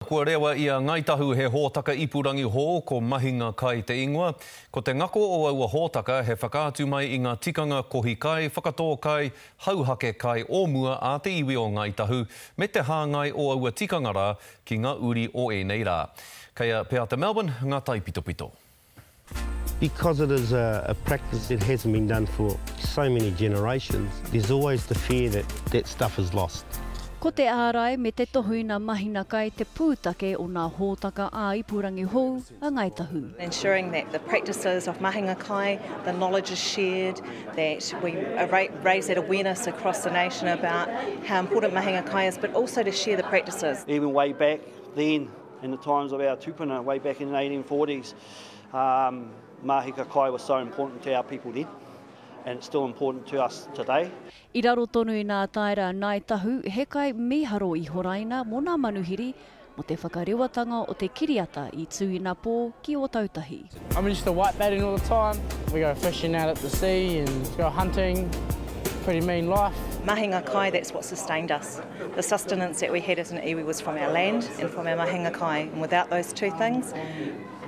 Kua rewa i a Ngāi Tahu he hōtaka ipurangi hou, ko Mahinga Kai te ingoa. Ko te ngako o aua hōtaka he whakaatu mai i ngā tikanga kohi kai, whakatō kai, hauhake kai o mua a te iwi o Ngāi Tahu me te hāngai o aua tikanga rā ki ngā uri o ēnei rā. Kei a Peata Melbourne ngā taipitopito. Because it is a, a practice that hasn't been done for so many generations, there's always the fear that that stuff is lost. Ko te ārai me te tohu ina mahina kai te pūtake o nā hōtaka ā-ipurangi hou a Ngāi Tahu. Ensuring that the practices of mahinga kai, the knowledge is shared, that we raise that awareness across the nation about how important mahinga kai is, but also to share the practices. Even way back then, in the times of our tupuna, way back in the 1840s, um, mahika kai was so important to our people then, and it's still important to us today. I raro tonu i nā taera Ngāi Tahu, he kai mīharo i horaina mō nā manuhiri mō te whakarewatanga o te kiriata i tū inapō ki Ōtautahi. I'm used to whitebaiting all the time. We go fishing out at the sea and go hunting. Pretty mean life. Mahinga kai, that's what sustained us. The sustenance that we had as an iwi was from our land and from our mahinga kai, and without those two things,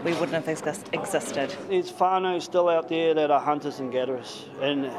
we wouldn't have exist existed. There's whānau still out there that are hunters and gatherers, and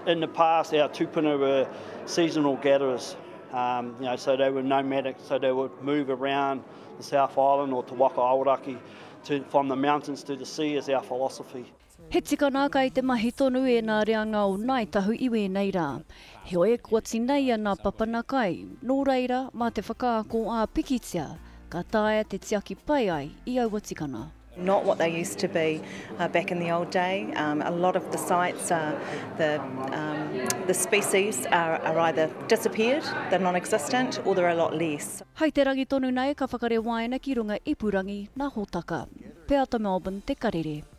in the past our tupuna were seasonal gatherers, um, you know, so they were nomadic, so they would move around the South Island or Te Waka Aoraki to, from the mountains to the sea is our philosophy. He tikanga kai te mahi tonu ēnā reanga o Ngāi Tahu i wēnei rā. Heoi, kua tineia nā papana kai, nō reira, mā te whakaako ā-pikitia, ka taea te tiaki pai ai i aua tikanga. Not what they used to be uh, back in the old day. Um, a lot of the sites, are, the, um, the species are, are either disappeared, they're non-existent, or they're a lot less. Hai te rangi tonu nei ka whakarewaina ki runga ipurangi nā Hōtaka. Peata Melbourne, Te Karere.